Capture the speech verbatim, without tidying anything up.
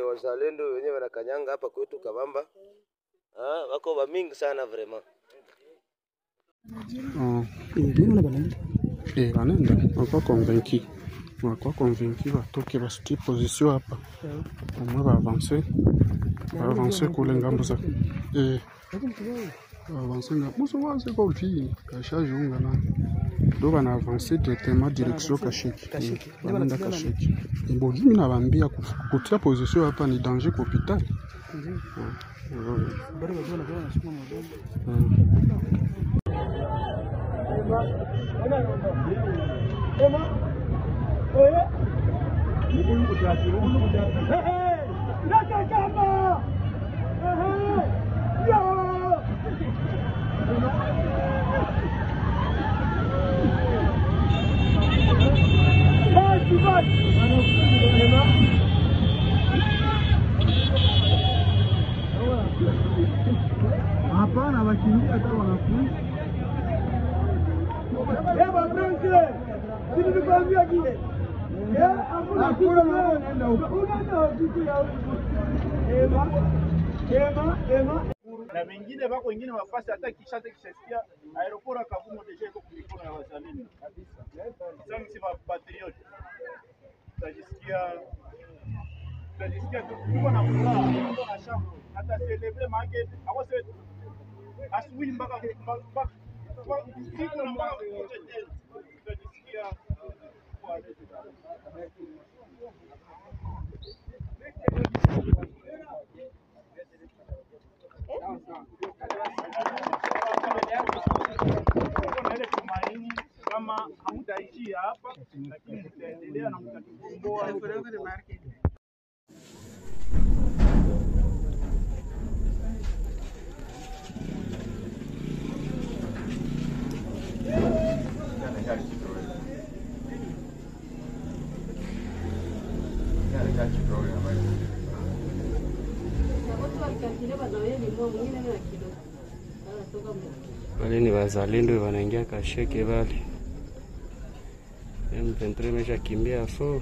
Wazalendo wenyewe wanakanyanga hapa kwetu Kabamba. Ah, wako wa mingi sana vraiment. Oh. Eh, nini na bana? Eh, wanaenda. Wako convaincu. Wako convaincu watoke, basuti position hapa. Au moins ba avancer. Ba avancer kule ngambo za. Eh. Ba avancer nga. Muso waze kwa uti. Kasha junga na. Donc on avance directement direction Kasheke. Kasheke. Eh, wanaenda Kasheke. Eh, bon, mimi nawaambia kuf- kutia position hapa ni danger kwa hôpital. Hapana, wakimbia hata wanafunzi. Sisi tukwambia kile. Eh, hakuna kitu leo. Unaenda huko. Unaenda huko ya huko. Ema, ema, ema. Na wengine wako wengine wafasi hata kisha hata kishasikia aeroport ya Kavumu déjà iko kwa mikono ya wazalendo. Sasa si ma patriote. Tutajisikia tutajisikia tu tuko na furaha, tuko na shangwe. Hata celebrate market, hapo sasa asubuhi mpaka mpaka mpaka usiku na mpaka kuche tena. Tutajisikia kwa Tuko na ile tumaini kama hamtaishia hapa, lakini mtaendelea na mtatukomboa. Wale ni wazalendo wanaingia Kasheke wale. M vingt-trois imeshakimbia fo.